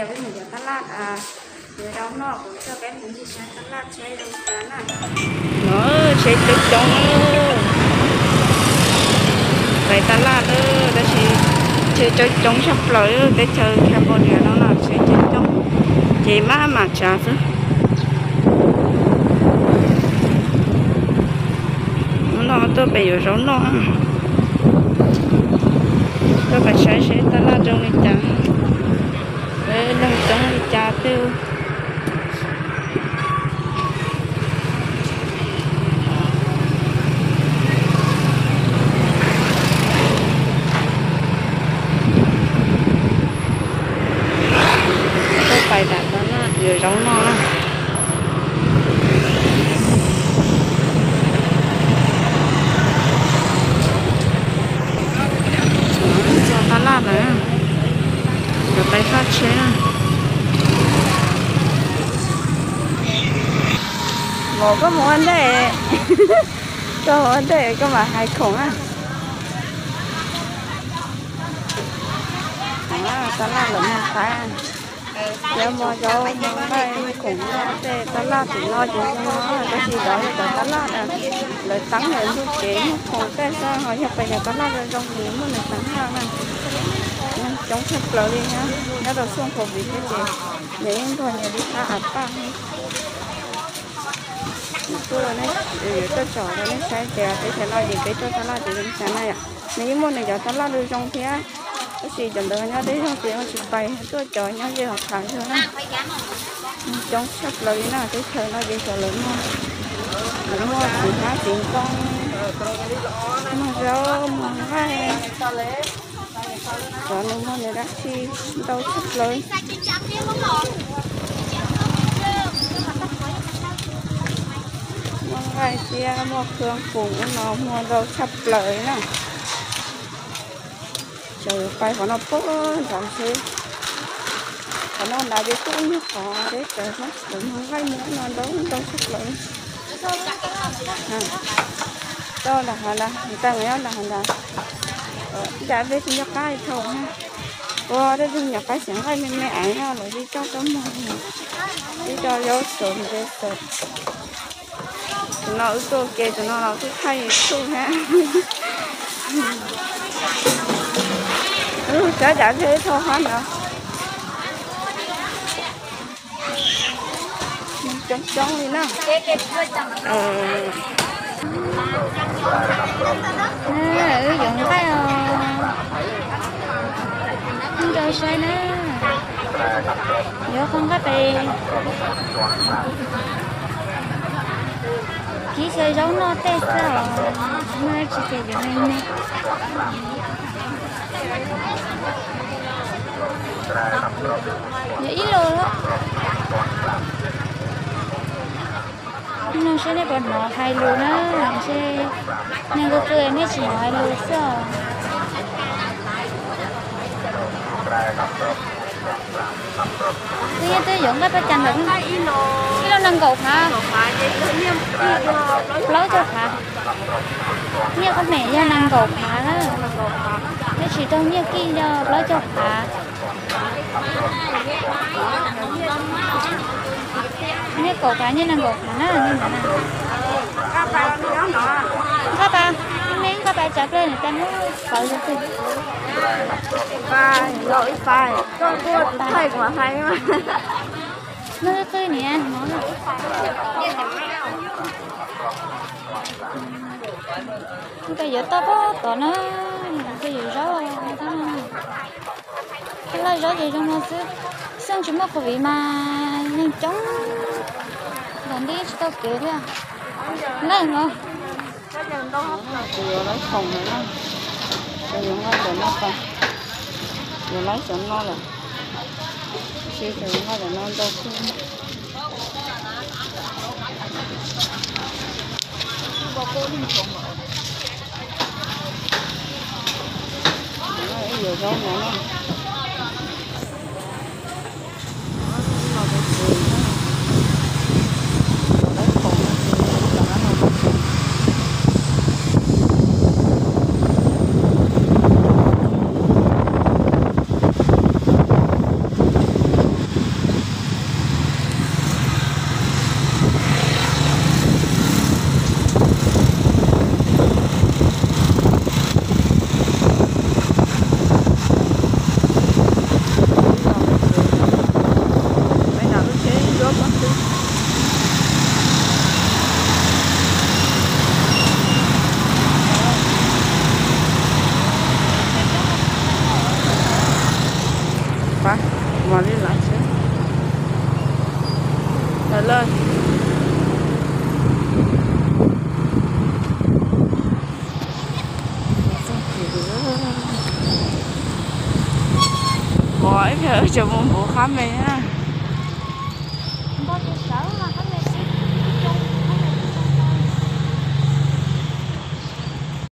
Peb mus yuav tab laj, yuav zaub noj, kuv coj peb mus ncig saib tab laj tsheb zoo cas na. No, tsheb coob coob, pais tab laj lawm tab sis tsheb coob coob tshaj plaws, teb chaws Cambodia no na tsheb coob coob, ces maj mam tsav xwb. Hnub no tuaj pem yuav zaub noj, tuaj pem saib seb tab laj zoo li cas, peb leeg coob li cas twb. Tuaj pais tab laj yuav zaub noj na. Txog tab laj lawm, yuav pais faj tsheb na. Mos, koj mus ua ntej, koj mus ua ntej koj mam hais khoom na. Tab laj lawm mos qaib, cov mos zaub mos nqaij khoom noj tej tab laj tim no ces zoo no, tab sis lawv cov tab laj lawv teeb lawv ntug kev muag khoom tej xwb, ho yog pes cov tab laj zoo zoo ces muaj nws teev haj na. Coob tshaj plaws li na, nyob rau xyoo covid thiab ces nyias yeej nrog nyias li qab av paj. Tuaj, yuav tuaj tsom rau nej saib tias teb chaws no ces peb tuaj tab laj ces zoo li cas na yom. Nws yeej muaj nws cov tab laj zoo zoo thiab, tab sis cov ntawd nyob teb zog ces ho tsis pais, tuaj cov nyob ze hauv qhav zog na. Coob tshaj plaws li na, teb chaws no ces xyov lawv muag, lawv muag txiv hnab txiv ntoo, muag zaub muag nqaij, cov nws muag nws dab tsi ntau tshaj plaws. Muag nqaij thiab muag khw khoom ub no muag ntau tshaj plaws li na. Xyov yuav pais qhov no puag nrad seb, qhov no nrad ces kuj ib nyuag qhov deb tsawv xwb, lawv muag nqaij muag ub no ntau ntau tshaj plaws. Tau nram hav ntawd, mus tau nram hav ntawd, nram peb tsis nco qab dhau na. Ua tej tug nyuam qaib xeev nqaij me me aiv no los twb coj tuaj muag, twb coj zaub xaws ntses xaws. Tus no wb tuaj ua ke, tus no los twb thaij YouTube thiab. Tsab cav thiaj li tau hab ntawd. Coob coob li na. Wb yuav nqaij os. Nrau saib na. Yuav qhov nqaij pem. Kib xyaw zaub noj tej xwb os, tsis muaj dab tsi ces yuav me me. Yog ib los, no seb nej puas hnov hais lus na, seb neeg qw qw nej tsis hnov hais lus xwb os. Twb nyob twb yuav nqaij pab cas ntawm ib los nees nkaum phav, plaub caug phav. Nyiaj kub hmem yog nees nkaum phav na, tab sis tau nyiaj kij yog plaub caug phav. Nyiaj kaum phav, nyiaj nees nkaum phav na. Nqaj pas, me nqaj pas tsav dlej niam cas muab pawv zog twg. Los ib fais, koj kuj tus thaij kuv hais mas. Muab qwj niam hmov. Koj yuav toj pob tod na, koj yuav zaub. Laj zaub ces zoo no xwb, xyoo tsis muaj covid mas neeg coob, nram ntej tsis tau kev thiab. Lawm no. Kuv yuav laib khoom lawm na, kuv yuav nqa cov no, yuav laib cov no lawm, tab sis kuv yuav nqa cov no ntau kawg. Yuav zaub no na. Pab, mos li lawm thiab. Lawm lawm. Pom ib pliag wb tseem mus npuv qab me na.